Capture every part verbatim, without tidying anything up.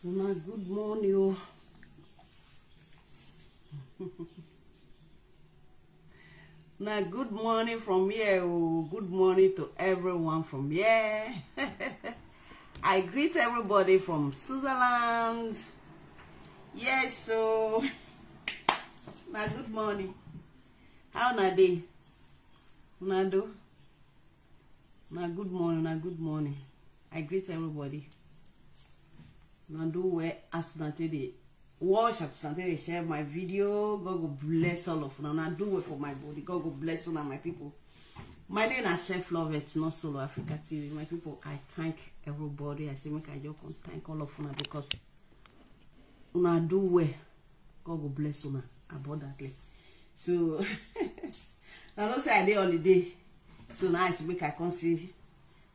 Una good morning o. Una good morning from here o. Good morning to everyone from here. I greet everybody from Switzerland. Yes, so na good morning. How una dey? Una do? Na good morning, na good morning. I greet everybody. Una do well as una take dey watch, as una take dey share my video. God go bless all of una. Una do well for my body. God go bless una, my people. My name na Chef Lovett, not Solo Africa T V. My people, I thank everybody. I say make I just come thank all of una because una do well. God go bless una abundantly. So, I know say I dey holiday. So now I say make I come see,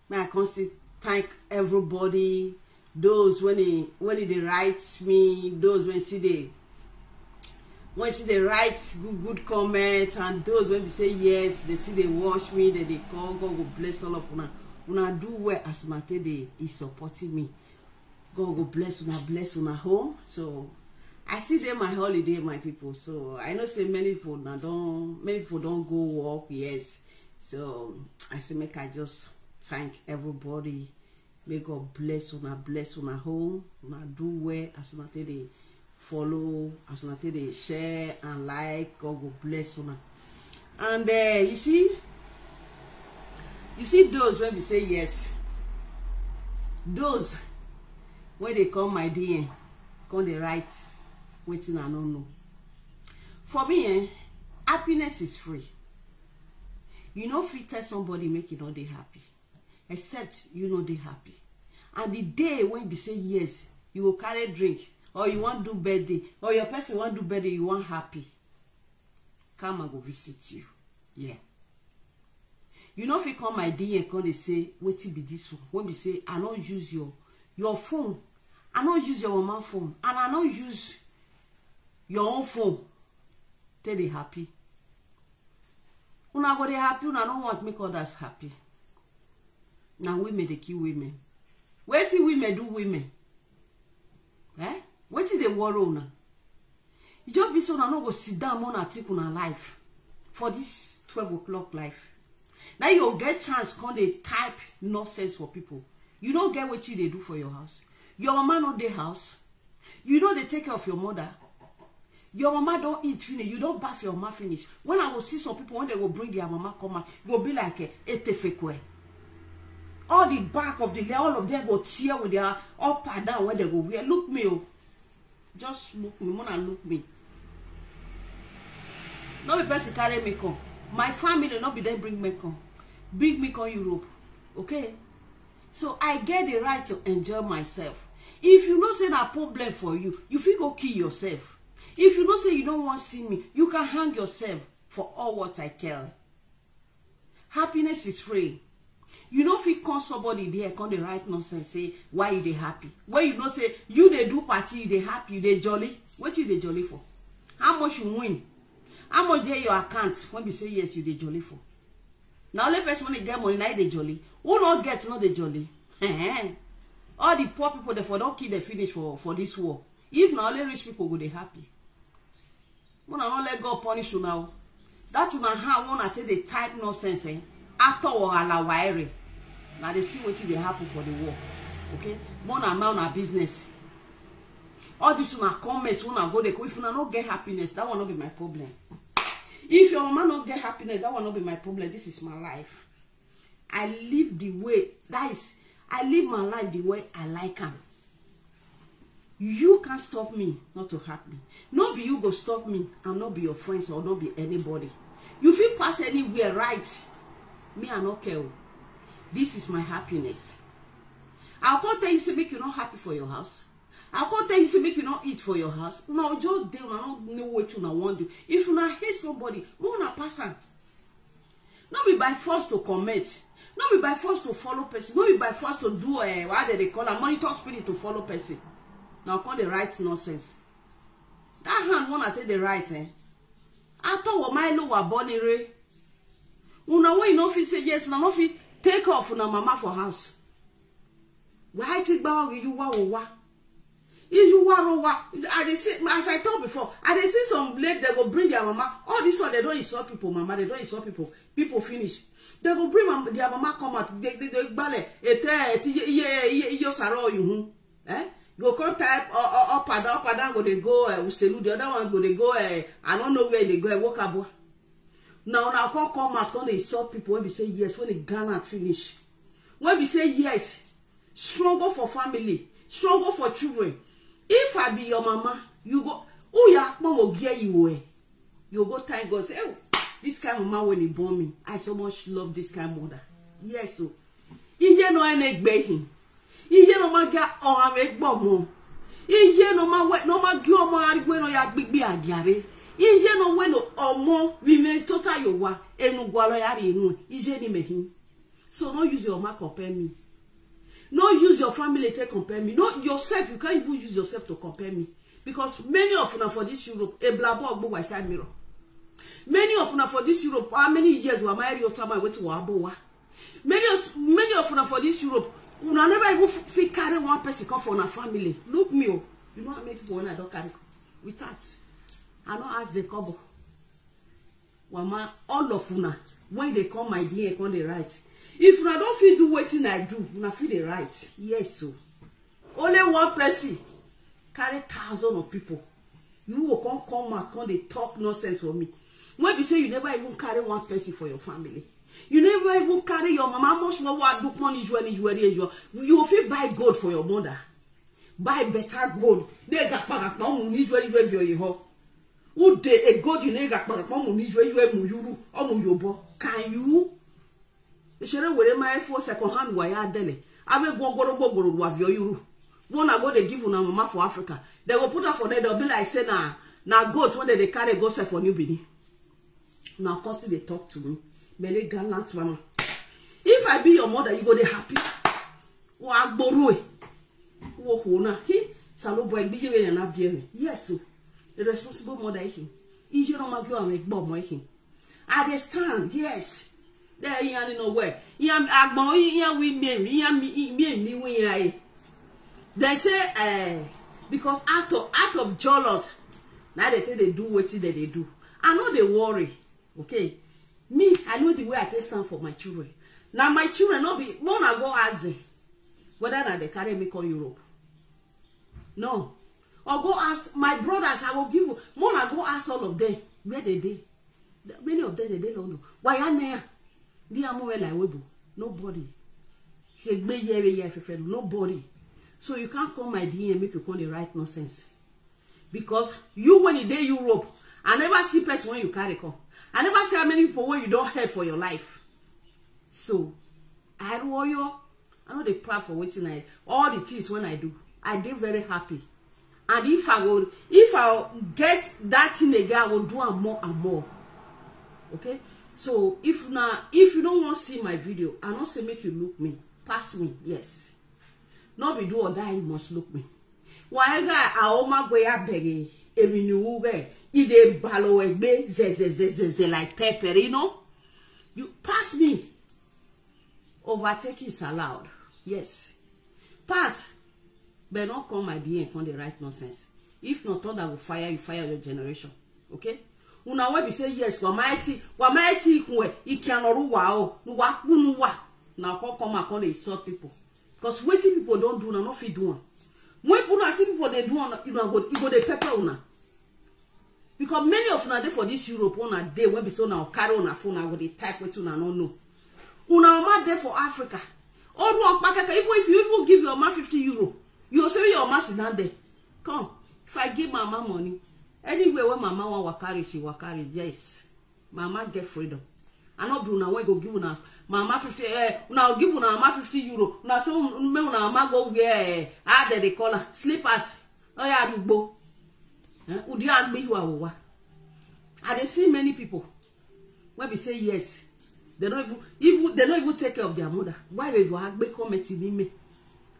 make I come see thank everybody. Those when they, when they write me, those when see they, when see they write good, good comment, and those when they say yes, they see they watch me, then they call. God go bless all of una. Una do well as una take dey is supporting me. God go bless una, bless una home. So I still dey my holiday, my people. So I know say many people now don, many people don go work, yes. So I say make I just thank everybody. May God bless una, bless una home. Una do well as una take dey follow, as una take dey share and like. God go bless una. And uh, you see, you see those when we say yes, those when they come my D M, come they write waiting I don't know. For me, eh, happiness is free. You know, if you tell somebody make you know they happy, except you know they happy. And the day when you say yes, you will carry drink, or you want do birthday, or your person want do birthday, you want happy. Karma go visit you. Yeah. You know if you come my D M come they say, "Wetin be this one?" When we say, "I don't use your your phone, I don't use your mama phone, and I don't use your own phone." Tell they happy. Una go dey happy, una no want make others happy. Now women they kill women. Wetin women do women? Eh? Wetin they worry una? E just be so una no go sit down more and think una life for this twelve o'clock life. Now you get chance come they type nonsense for people. You don't get what you they do for your house. Your mama no dey house. You know they take care of your mother. Your mama don't eat finish. You don't bath your mama finish. When I will see some people when they will bring their mama come out, it will be like a etefekwe. All the back of the leg, all of them go tear with their up and down when they go wear. Look me, oh. Just look me, wanna look me. No be person carry me come. My family no be them bring me come. Bring me come Europe, okay? So I get the right to enjoy myself. If you know say na problem for you, you fit go kill yourself. If you know say you don't want see me, you can hang yourself for all what I care. Happiness is free. You know if you call somebody there, come the right nonsense, say why you dey happy. When you know say you dey do party, you dey happy, you dey jolly. What you dey jolly for? How much you win? How much dey your account when you say yes, you dey jolly for? Now only person when they get money, now they jolly. Who not get, not they jolly. All the poor people therefore don't kill the finish for, for this war. If na only rich people go they happy. Mona no let God punish you now. That una how wanna take the type nonsense, eh? After or alawaere. Now they see what they happen for the war. Okay? Mona now na business. All this una comments, una go there. If una no get happiness, that one no be my problem. If your mama no get happiness, that one no be my problem. This is my life. I live the way, that is, I live my life the way I like am. You can't stop me not to happy. No be you go stop me, and no be your friends or no be anybody. You fit pass anywhere, right? Me, I no care o. This is my happiness. I can't tell you say make you not happy for your house. I can't tell you say make you not eat for your house. No, just dey una no know wetin una wan do. If una hate somebody, make una pass am. No be by force to comment. No be by force to follow person. No be by force to do, uh, what they call a monitor spirit to follow person. Now come dey write nonsense. That hand one I take the right, eh? After what my lower body re. Una wey you no fit say yes, una no fit take off una mama for house. Why take back you wa wa? If you wa wa, I dey see, as I talk before, I dey see some late they go bring their mama. All this one they don't insult people, mama. They don't insult people. People finish. They go bring mam- their mama come out. They they they gbale ete eti ye ye ye ye saro you hu. Eh? Go come type uh, uh, up and down, up and down go they go uh, Uselu. The other one go they go. Uh, I don't know where they go. Uh, walk about. Now now come come out come dey insult people when we say yes when they gallant finish. When we say yes, struggle for family, struggle for children. If I be your mama, you go who ya mom will get you away. You go thank God say, oh, this kind of mama when he born me. I so much love this kind of mother. Yes, so ihe no enegbehi. Ihe no maga ọha wee gbọmọ. Ihe no ma we no ma gi ọmọ arigwe no ya gbigbi agiare. Ihe no we no ọmọ we me tota yowa enu gwalo ya ri enu. Ihe ni mehi. So no use your mouth compare me. No use your family to compare me. No yourself, you can't even use yourself to compare me. Because many of una for this Europe, a blabo ogbo wa side mirror. Many of una for this Europe, how many years were my real time I went to Wabowa? Many of many of una for this Europe, una never even fit carry one person come for una family. Look me, oh, you know how many people una don't carry come? Without, I no ask the couple. Wama, all of una, when they come my D M, come they write. If una don't feel do wetin I do, una feel they write. Yes, so only one person carry thousand of people. You will come come out, come they talk nonsense for me. When we say you never even carry one person for your family, you never even carry your mama. Much more what do money you any you any you you feel buy gold for your mother, buy better gold. They got pack up money you any you you ho. Who dey a gold you nega pack up money you you mu yuru or mu yobo? Can you? Ishere were my for second hand wire dele. Abe gwogoro gwogoro wa vio yuru. One I go they give una mama for Africa. They go put her for there. They'll be like say na na goat when they carry go sell for New Benin. Now cost they talk to me. Mele gallant mama. If I be your mother, you go they happy. Wa gboro e. Wo ho na. He salo boy bi je na bi e. Yes o. The responsible mother he. Ije no ma bi o ame gbo mo he. I dey stand, yes. There yan no where. Yan agbon yan we me yan me me me we yan e. They say eh because out of out of jealous now they say they do wetin they dey do. I no dey worry. Okay. Me, I know the way I take stand for my children. Now my children no be when I go ask them whether na they carry me come Europe. No. Or go ask my brothers, I will give you. More I go ask all of them where they dey. Many of them they dey London. Why are there? The amo where like webo. Nobody. Shegbe yere yere fefelu. Nobody. So you can't come my D M make you come the right nonsense. Because you when you dey Europe, I never see person when you carry come. I never see how many people when you don't help for your life. So I royal, I know they proud for waiting. I all the things when I do, I dey very happy. And if I will, if I get that thing again, I will do am more and more. Okay. So if now, if you don't want to see my video, I don't say make you look me, pass me. Yes. No be do or die, you must look me. Why guy I oma gwe ya bege emi ni uwe ide balo egbe ze ze ze ze ze like pepper, you know. You pass me. Overtake is allowed. Yes. Pass. But not come my D M on the right nonsense. If not, thunder will fire you, fire your generation. Okay? Una we be say yes, wa mighty, wa mighty kwe, ikianoru wa o, nu wa kunu wa. Now come come and come dey insult people. Because wetin people don't do, na no fit do am. When people see people they do am, you know, go, you go dey pepper una. Because many of una dey for this Europe, una dey when be so now carry una phone, I go dey type wetin una no know. Una mama dey for Africa. Or one pakaka, even if you even give your man fifty euro, you go say your man sit down there. Come, if I give mama money, anywhere where mama wan waka reach, she waka reach. Yes, mama get freedom. I no be una wey go give una mama fifty, eh, una go give una mama fifty euro. Una say make una mama go wear, eh, how dem dey call am, slippers. Oya arugbo. Eh, udi agbe you awowa. I dey see many people wey be say yes, they no even, even, they no even take care of their mother. Why we go agbe comment in me?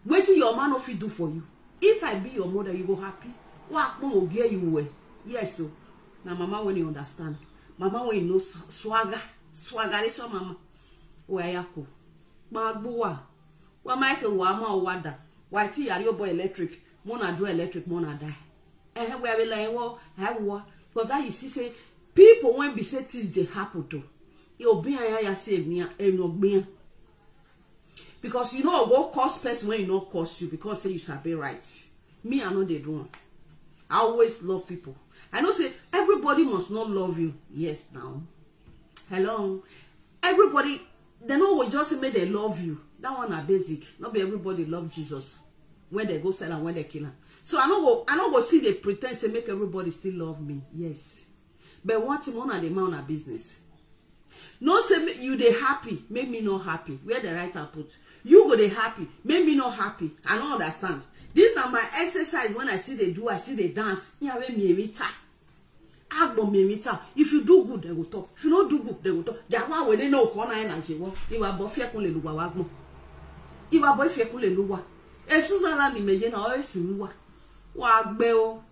Wetin your man no fit do for you? If I be your mother, you go happy. Wa mo mo get you well. Yes o. Na mama wey you understand. Mama wey you know swa-, swagger, swaggeration mama. Oya ko. Magbuwa. Wa Michael wa ma wada. Wa ti yari obo electric. Mo na do electric, mo na die. Eh, we are like, well, I wa. Because that you see say people when be say things dey happen to. You be ya ya say me and no be. Because you know go cause person when you no cause you because say you sabi right. Me, I know they do am. I always love people. I know say everybody must not love you. Yes, now. Hello. Everybody, they no go just say make they love you. That one na basic. Not be everybody love Jesus. When they go sell and when they kill am. So I no go, I no go still dey pretend say make everybody still love me. Yes. But one thing, una dey mind una business. No say me, you dey happy, make me no happy. Where the right and put? You go dey happy, make me no happy. I no understand. This na my exercise when I see they do, I see they dance. Nyawe mi emita. Agbo mi emita. If you do good, they go talk. If you no do good, they go talk. Jawa we dey no corner energy wo. Iwa bo fie kun le luwa wa gbon. Iwa bo fie kun le luwa. E Switzerland ni me ye na o e si wa. Wa gbe o.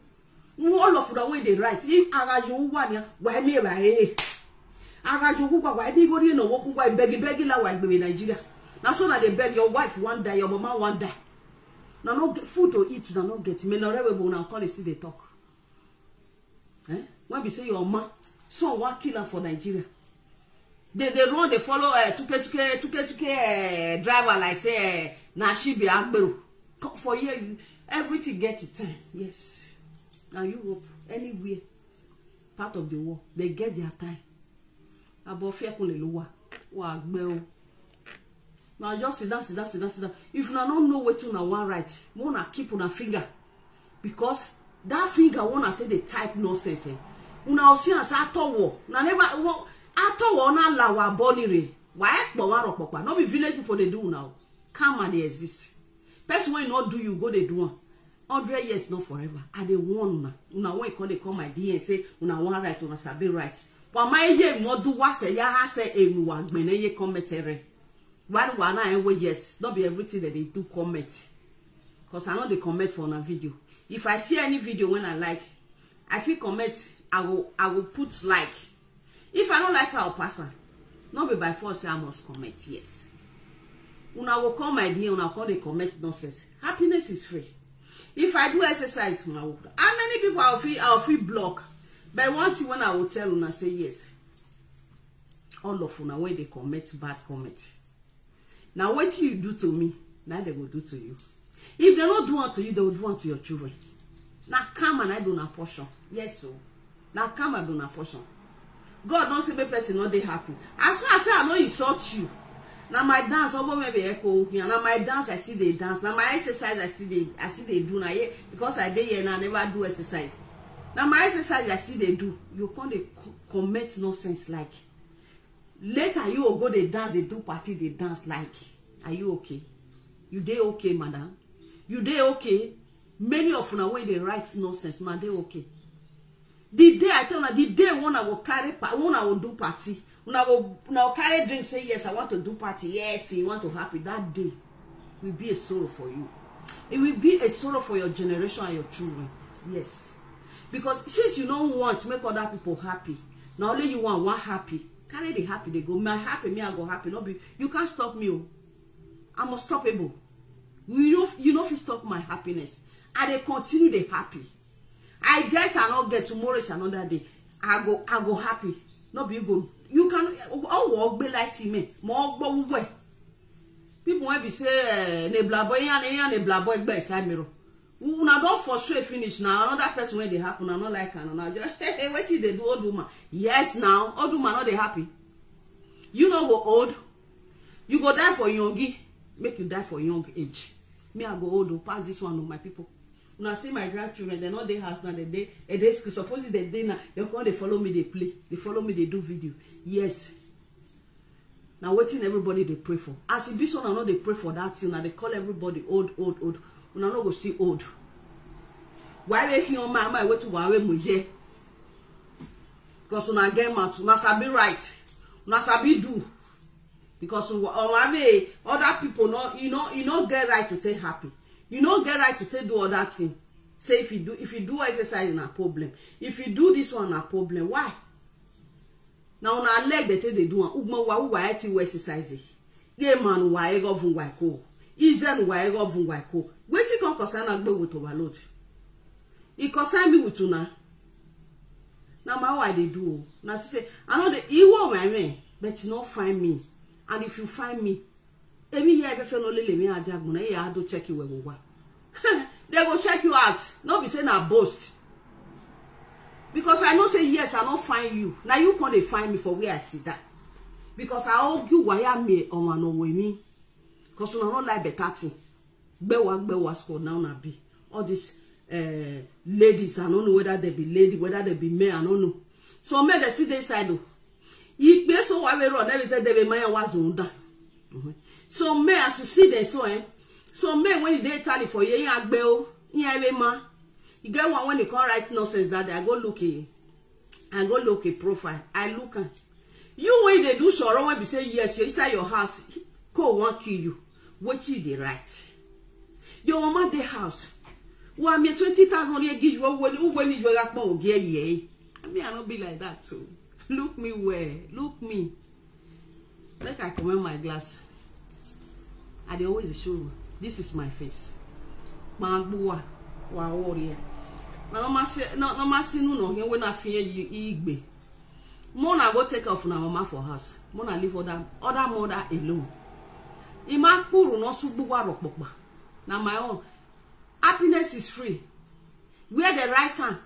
All of the way they write. If agajo wa ni wa mi ra e. Agajo ku wa mi go ri no wo ku wa beg beg la wa gbe Nigeria. Na so na dey beg, your wife wan die, your mama wan die. Na no get food to eat, na no get. Me no rewe but na call still dey talk. Eh? When we say your mama, so one killer for Nigeria. They, they run, they follow, uh, tuke tuke tuke tuke, uh, driver like say, uh, na she be agbero. Co-, for here, you, everything get its time. Yes. Now Europe, anywhere, part of the world, they get their time. Abo fie kun le luwa. Wa gbe o. Now just sit down, sit down, sit down, sit down. If una no know wetin una wan write, make una keep una finger. Because that finger wey una take dey type nonsense, eh? Una o see am say atowo. Una never wo-, atowo na lawa bonire. Wa e po wa ro popa. No be village people dey do una o. Karma dey exist. Person wey no do you go dey do am. Hundred years not forever. I dey warn una. Una wey come dey come my D M say una wan write, una sabi write. Wa ma ye mo du wa se ya ha se enu wa gbene ye comment ere. Why do I not, eh, well, yes, not be everything that they do comment. 'Cause I know they comment for una video. If I see any video when I like, I feel comment, I will, I will put like. If I don't like our person, not be by force say I must comment, yes. Una will call my D M, una call the comment nonsense. Happiness is free. If I do exercise, una will, how many people I will feel, I will feel block? But one thing when I will tell una say yes. All of una when they comment bad comment. Now wetin you do to me, now they go do to you. If they no do unto you, they will do unto your children. Now come and I do na portion. Yes, so. Now come and do na portion. God don't say make person not dey happy. As far as I no insult you, now my dance, obo maybe echo, okay, now my dance, I see they dance. Now my exercise, I see they, I see they do now. Yeah, because I dey here now, I never do exercise. Now my exercise, I see they do. You come dey co-, comment nonsense like. Later, you go dey dance, dey do party, dey dance like. Are you okay? You dey okay, madam? You dey okay? Many of una wey dey write nonsense, una dey okay? The day I tell una, the day when I go carry pa-, when I go do party, when I go, when I go carry drink, say, "Yes, I want to do party. Yes, you want to happy." That day will be a sorrow for you. It will be a sorrow for your generation and your children. Yes. Because since you don't want to make other people happy, now only you want, want happy. Carry the happy, they go. My happy, me, I go happy. No be, you can't stop me. Oh. I'm unstoppable. You know, you know if you stop my happiness. I dey continue the happy. I get and not get, tomorrow is another day. I go, I go happy. No be you go. You can, oh, work be like me. More go away. People when be say, eh, ne bla boy, yan, yan, ne bla boy, be side mirror. Una don frustrate finish now. Another person when they happen, I not like her. Now just, hey, hey, wetin dey do, old woman? Yes, now old woman not dey happy. You no go old. You go die for youngie. Make you die for young age. Me, I go old, oh, pass this one, oh, my people. Una see my grandchildren, dem no dey house now, dem dey, dem dey school. Suppose dem dey now, dem come dey follow me dey play, dey follow me dey do video. Yes. Na wetin everybody dey pray for. As e be so, una no dey pray for that thing. Una dey call everybody old, old, old. Una no go see old. Why we hear my, my, wetin wa we mo ye? Because una get mouth, una sabi right, una sabi do. Because una, una be other people, no, you know, you no get right to take happy. You no get right to take do other thing. Say if you do, if you do exercise na problem. If you do this one na problem. Why? Na una leg dey take dey do am. Ugbo wa, wa e ti we exercise. Ye man wa e go vun wa ko. Izen wa e go vun wa ko. Wetin come concern agbe with overload? E concern me with una. Na my own I dey do o. Na see say I no dey, e wan my men, but you no find me. And if you find me, emi ya efe fe no lele mi ajagbon na ya do check you well. They go check you out. No be say na boast. Because I know say yes, I no find you. Now you come dey find me for where I sit down. Because I argue why I me on one way me. Because una no like better thing. Gbewa, gbewa score now na be. All these uh, ladies, I don't know whether they be lady, whether they be men, I don't know. So men they see this side though. Ikpe so wa we run everything they be my was on down. So men as you see they so eh. So men when they tally for you, you agbe o, you have a man. You get one when you can't write nonsense that day. I go look it. I go look a profile. I look am. You when they do soro when be say yes, you inside your house. Ko wan kill you. Wetin you dey write? Your mama dey house. Wa me twenty thousand ye give you when when you are pon oge ye. I mean I no be like that too. Look me well. Look me. Make I comot my glass. I dey always dey show you. This is my face. Kpagbuwa wa warrior. Na no masi no no masi nu no here when I fear you igbe. Mona go take off na mama for house. Mona leave other other mother alone. Ima kpuru no sugbuwa rokpokpa. Na my own. Happiness is free. Where the right hand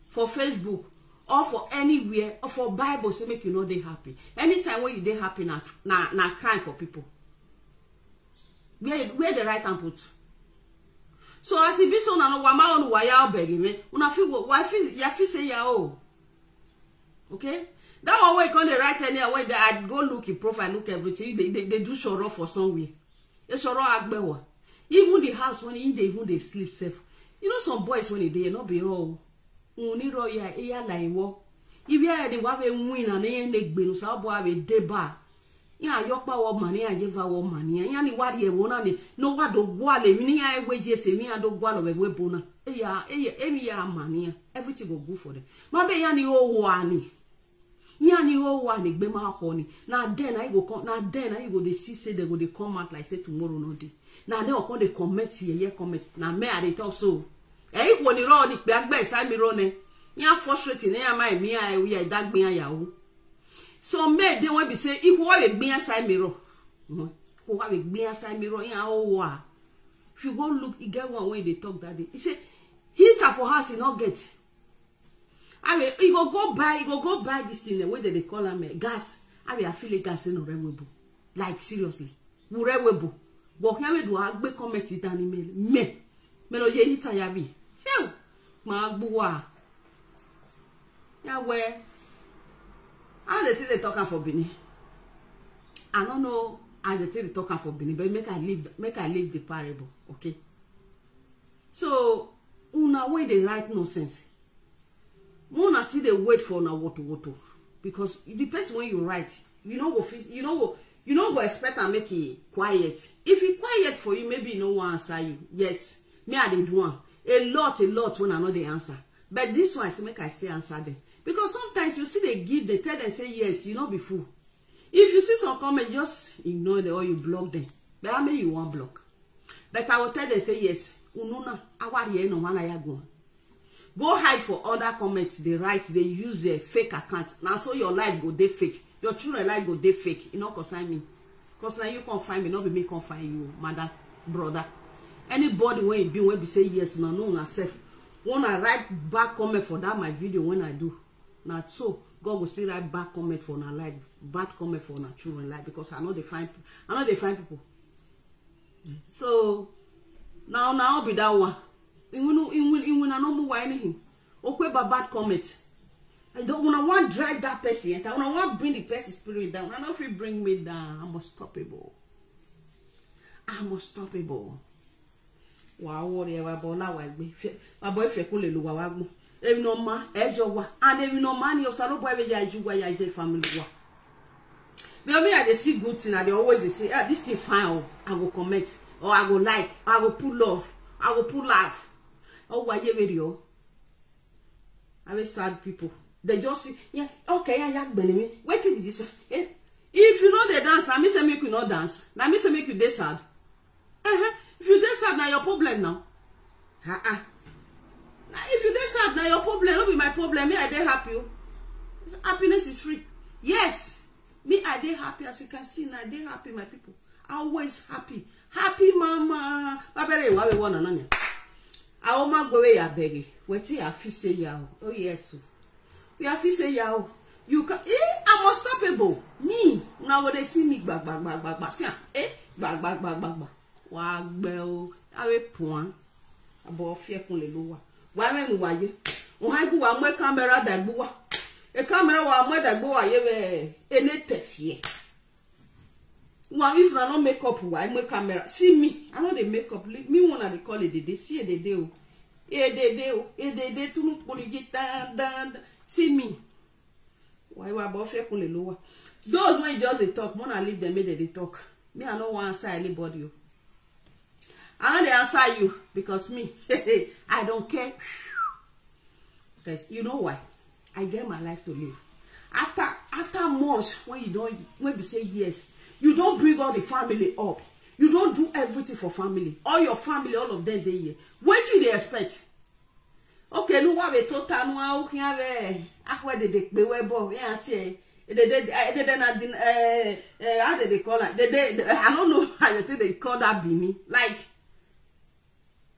for Facebook or for anywhere or for Bible say make you no dey happy. Anytime when you dey happy na na na crime for people. Where where the right hand put? So as e be so na no wama on waya obegi me. Una fit go wa fit ya fit say ya o. Okay? That one wey come dey write anyhow wey dey I go look him profile, look everything. They, they, they do soro for somewhere. They soro agbewa. Even the house when he dey even dey sleep safe. You know some boys when they dey no be all. Uniro ya eya la iwo. Ibi ya dey wa be win and e ne gbenu sa bo ave deba. Ya yo pa wo mani ya ye va wo mani ya ni wa ye wo na ni no wa do gwa le mi ni ya e we je se mi ya do gwa lo be we bona. Eya eya emi ya mani ya. Everything go good for them. Ma be ya ni o wa ni. Ya ni o wa ni gbe ma ho ni. Na then I go come. Na then I go dey see say they go dey come out like say tomorrow no dey. Na then o come dey comment here here comment. Na me I dey talk so. E ikwo ni ro ni pe agbe sa mi ro ne. Ya frustrating ne ya ma mi ya e ya dagbe ya ya o. So me dey when be say ikwo wa be gbin aside me ro. Ko wa be gbin aside me ro ya o wa. If you go look, e get one wey dey talk that day. He say heater for house e no get. I mean, you go go buy, you go go buy this thing wey dem dey call am eh, gas. I mean, I feel like gas no renewable. Like seriously, renewable. But here we do a big comment it and email me. Me no ye hit ya be. Phew, ma gbuwa. Yeah, where? How they think they talk am for Benin? I don't know how they think they talk am for Benin, but make I leave, make I leave the parable, okay? So una wey dey write nonsense, una still dey wait for una woto woto because the person wey you write, you no go fit, you no go, you no go expect am make e quiet. If e quiet for you, maybe e no wan answer you. Yes, me I dey do am a lot, a lot when I no dey answer. But this one, I say make I still answer them because sometimes you see they give, they tell them say yes, you no be fool. If you see some comment, just ignore them or you block them. But how many you wan block? But I will tell them say yes. Ununa, awari e no wana ya go. Go hide for other comments. They write, they use a fake account. Now so your life go dey fake. Your children life go dey fake. E no concern me. Cause now you can't find me, not be me can't find you, mother, brother. Anybody when you be when be say yes, no, no, na self. Wanna write back comment for that my video when I do. Not so. God will still write back comment for our life, bad comment for our children life because I know they find, I know they find people. So now, now be that one. Inwinu, inwin, inwin, I no move anything. Okwe ba bad comment. I don't wanna want drag that person. I wanna want bring the person spirit down. I don't feel bring me down. I'm unstoppable. I'm unstoppable. Wa worry wa bo la wa gbe. Fe- Wa boy fe kule lo wa wa gbo. Ebi no ma, ejo wa. And ebi no ma ni osalo boy we ya ju wa ya je family wa. But me, I dey see good thing. I dey always dey say, ah, this thing fine. Oh, I go comment, or I go like, or I go put love, I go put laugh. Oh, why you video? I be sad people. They just see, yeah, okay, yeah, yeah, believe me. Wait till this. Eh? If you know they dance, now me say make you not dance. Now me say make you dey sad. Uh-huh. If you dey sad, now your problem now. Uh-uh. Now if you dey sad, now your problem. Not be my problem. Me, I dey happy. Oh. Happiness is free. Yes. Me, I dey happy. As you can see, now I dey happy, my people. Always happy. Happy mama. Babere wa we wana nanya. Aoma gwewe ya bere. Weti ya fi say ya. Oh yes. We are fi say ya. You can. Eh, I'm unstoppable. Me. Now when they see me, gba gba gba gba gba. See am. Eh, gba gba gba gba gba. Wa gbe o. Awe puan. Abo fie kun le lo wa. Wa me nu wa ye. O ha gu wa mo camera da gbu wa. E camera wa mo da gbu wa ye we. E ne te fie. Well, if I no make up, why my camera? See me, I know they make up. Me one of the call it the day. See it the day. Oh. Eh, the day. Oh. Eh, the day. Tunu poli dan dan. See me. Why wa bo fe kun le lowa? Those when just they talk, mona leave them, make they talk. Me, I no want answer anybody. Oh. I know they answer you because me, I don't care. Because you know why? I get my life to live. After after months, when you don't, when we say yes, you don't bring all the family up. You don't do everything for family. All your family, all of them, they here. What do they expect? Okay, no wa we to tanu a o kin ave. Ah, where did they pay we bo? Yeah, tie. They they they they na din eh eh how did they call it? They they I don't know how you think they call that bini. Like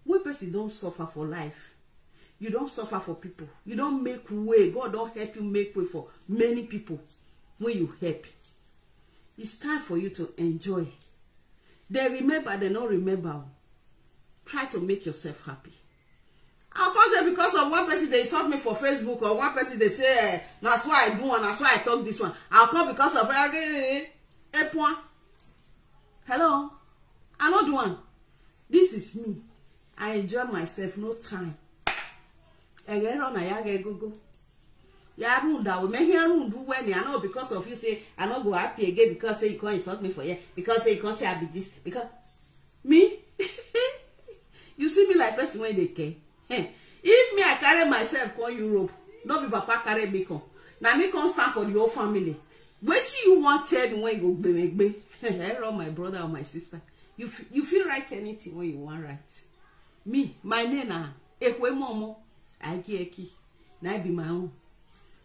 when person don't suffer for life, you don't suffer for people. You don't make way. God don't help you make way for many people. When you help, it's time for you to enjoy. They remember, they don't remember. Try to make yourself happy. I'll come say because of one person they insult me for Facebook or one person they say eh, that's why I do one, that's why I talk this one. I'll come because of eh, eh, eh, eh, point. Hello, I no do one. This is me. I enjoy myself, no time. Ege run na ya ge gogo. Ya run that way. Me here run do when I know because of you say I no go happy again because say you can't insult me for here because say you can't say I be this because me. You see me like person when they care. Hey, if me I carry myself come Europe, no be papa carry me come. Now me come stand for the whole family. Wait till you want tell me when you go gbe me gbe. Hello, my brother or my sister. You f- you feel write anything when you want write. Me, my name na Ekwe Momo. I G Eki. Na be my own.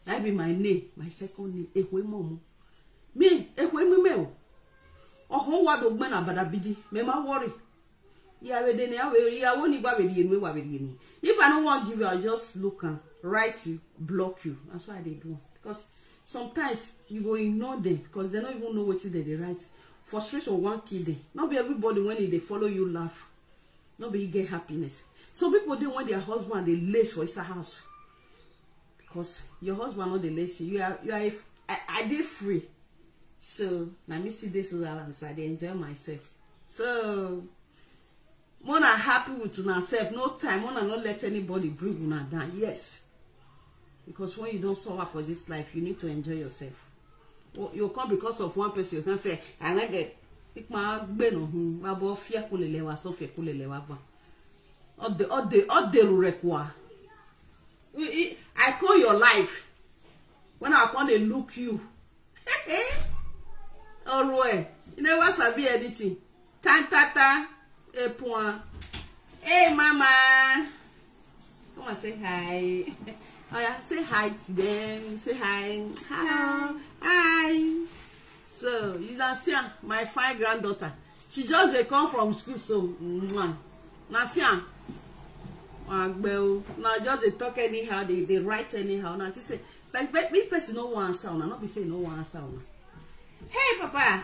Na be my name, my second name. Ekwe Momo. Me, Ekwe Mimeo. Oh, what do when abadabidi? Me ma worry. Ya we de ne ya we ya wo ni gba we di enu wa we di enu. If I no want give you, I'll just look and write you, block you. That's why they do. Because sometimes you go ignore them because they don't even know what they dey write. Frustration one kill them. Not be everybody when they follow you laugh. Not be you get happiness. Some people dey when their husband they lace for his house. Because your husband not the lace you. You are you are a, I, I dey free. So now me see this was Alan, so I dey enjoy myself. So Mona happy with una self. No time, Mona not let anybody bring una down. Yes. Because when you don't suffer for this life, you need to enjoy yourself. Well, you come because of one person, you can say, I like it. Ikma gbe no hun, wa bo fie kulele wa so fie kulele wa ba. Ode ode ode rurekwa. I call your life. When I come dey look you. Orue, you never sabi anything. Tantata, epuan. Hey mama. Come and say hi. Oh yeah, say hi to them. Say hi. Hello. Hi. So you don't see am, my fine granddaughter. She just dey come from school, so mwah. Now see am. Agbe o. Now just dey talk anyhow, they they write anyhow. Now she say, like, but me person no wan answer una, no be say no wan answer una. Hey papa,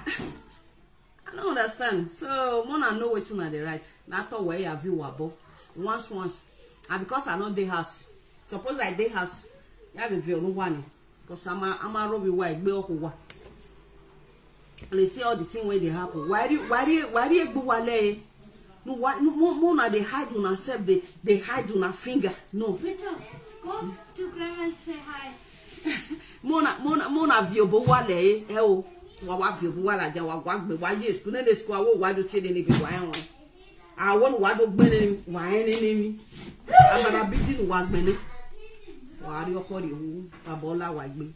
I don't understand. So Mona know wetin una dey write. Na to where you view abo. Once, once. And because I no dey house, suppose I dey house, ya be very one. Because I'm a, I'm a robi wa egbe okuwa. They see all the thing where they happen. Why do, why do, why do you go wale? No, why, no, more, more now they hide on herself. They, they hide on her finger. No. Little, go to grandma and say hi. Mona, mona, mona viobo wale, eh, oh. Wa, wa viobo wala ja, wa, wa gbe, wa yes, kuna de squawo, wa do tede ni be wa en. A won wa do gbe ni, wa en ni mi. Abara bidi ni wa gbe ni. Wa ri oko ri hu, babola wa gbe.